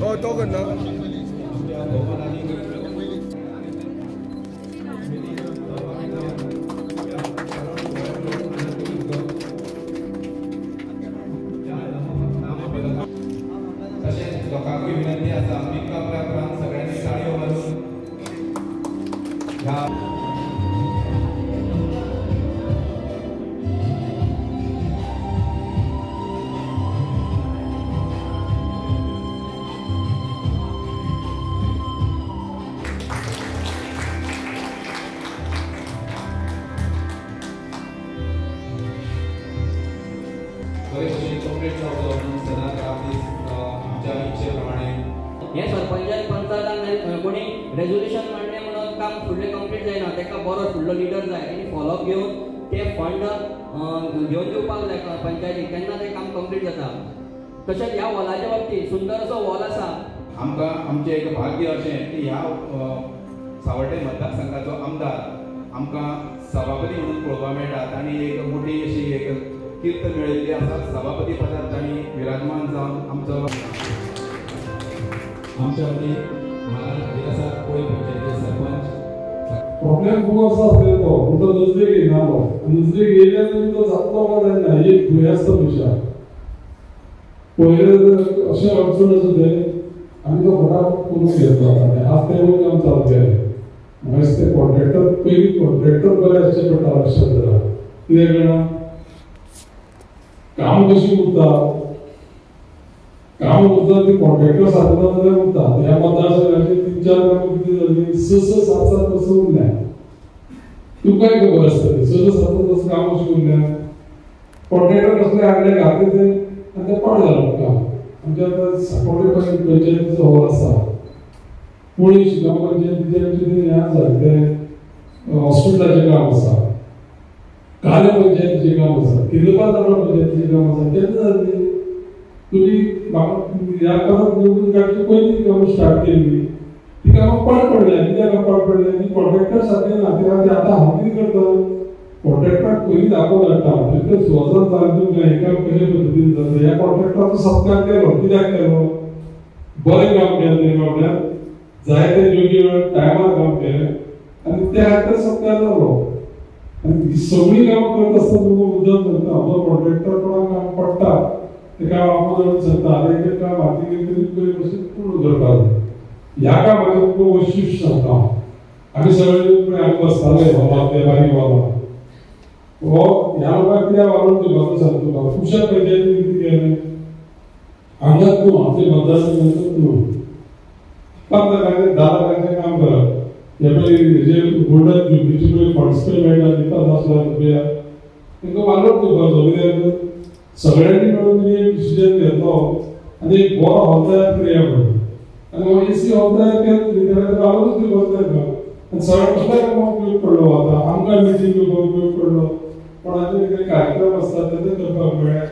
तो तो करना तशेंच लोकांकूय विनंती आसा पिकअप उपरांत सगळ्यांनी ताळयो मारून ह्या हे सरपंचान पंचायतान कोणी रेजोल्युशन मांडलें म्हणून काम फुडलें कंप्लीट जायना, ताका बरो फुडलो लिडर जाय आनी फॉलोअप घेवन ते फंड घेवन दिवपाक जाय पंचायतीक, तेन्ना तें काम कंप्लीट जाता. तशेंच ह्या हॉलाच्या बाबतींत सुंदर असो हॉल आसा. आमकां आमचें एक भाग्य अशें की ह्या सावड्डें मतदारसंघाचो आमदार आमकां सभापती म्हणून पळोवपाक मेळटा. तांणी एक मोठी अशी एक कीर्त मेळिल्ली आसा. सभापती पदार तांणी विराजमान जावन आमचो आमच्या वतीन म्हाका हाजीर आसा कोळी पंचायतीचे सरपंच. प्रॉब्लेम खूब आसा आसलेलो तो पूण तो नजरेक येना, नजरेक येयल्यार तो जातलो काय जायना ही एक भंय आसता मनशाक. पयलें अशें अडचण आसा तें आमी तो फटाफट करून घेतलो आनी आज तें काम चालू केलें. म्हाका दिसता कॉन्ट्रॅक्टर पयलीं कॉन्ट्रॅक्टर बरें आसचें पडटा लक्षांत धरा. कित्याक जाणा काम कशी उरता, काम उरता ती कॉन्ट्रॅक्टर सारको जाल्यार उरता. ह्या मतदारसंघाचे 3-4 कामां कितें जाली 6-6, 7-7 वर्सां उरल्या. तुमकांय खबर आसतली 6-6, 7-7 वर्सां काम कशें उरल्या. कॉन्ट्रॅक्टर कसले हाडले घातले ते आनी ते पाड जालो काम. आमच्या आतां साकोडे पंचायतीचो हॉल आसा, कुळी शिगांव पंचायतीचें आमचें तें हें आसा तें हॉस्पिटलाचें काम आसा, काले पंचायतीचें काम आसा, किर्लपाल पंचायतीचें काम आसा. केन्ना जातली तुमी म्हाका ह्या परत निवडून काडची पयलीं कामां स्टार्ट केल्ली ती कामां पाड पडल्या. कित्याक पाड पडल्या ती कॉन्ट्रॅक्टर सारकें ना. ते खातीर आतां हांव कितें करता कॉन्ट्रॅक्टराक पयलीं दाखोवन हाडटा म्हणजे सुवासान सांगता तुमकां हें काम कशे पद्दतीन जाता. ह्या कॉन्ट्रॅक्टराचो सत्कार केलो. कित्याक केलो? बरें काम केलें तेणें, म्हळ्यार जाय ते योग्य वेळ टायमार काम केलें आनी त्या खातीर सत्कार जालो. आनी सगळीं कामां करता आसतना तुमकां मुद्दम सांगता जो कॉन्ट्रॅक्टर कोणाक काम पडटा ते काम आपूण जाणून सांगता आनी एक काम हाती घेतली पयलीं भशेन पूर्ण करपाक जाय. ह्या कामाचें तुमकां वैशिश्ट सांगता. आमी सगळे पळय आमी बसताले हॉलांत ते बारीक हॉलांत हो ह्या लोकांक कित्याक वालोर दिवपाचो सांगता तुका. खुबश्या पंचायतीन कितें केलें हांगाच न्हू, आमच्या मतदारसंघांतूच न्हू, 5 लाखांचें 10 लाखांचें काम करप. हे पळय हेजे गोल्डन जुबलीचे पळय फंड्स पळय मेळटा 50 लाख रुपया तांकां वालोर दिवपाचो. कित्याक सगळ्यांनी मेळून एक डिसिजन घेतलो आनी एक बरो हॉल तयार करया म्हणून आनी हो एसी हॉल तयार केलो जाल्यार वालोरूच दिवपाचो तांकां. आनी सगळ्या कसल्या कामाक उपयोग पडलो आतां आमकां मिटींग घेवपाक उपयोग पडलो, कोणाचे कितें कार्यक्रम आसता ते करपाक मेळ्ळे.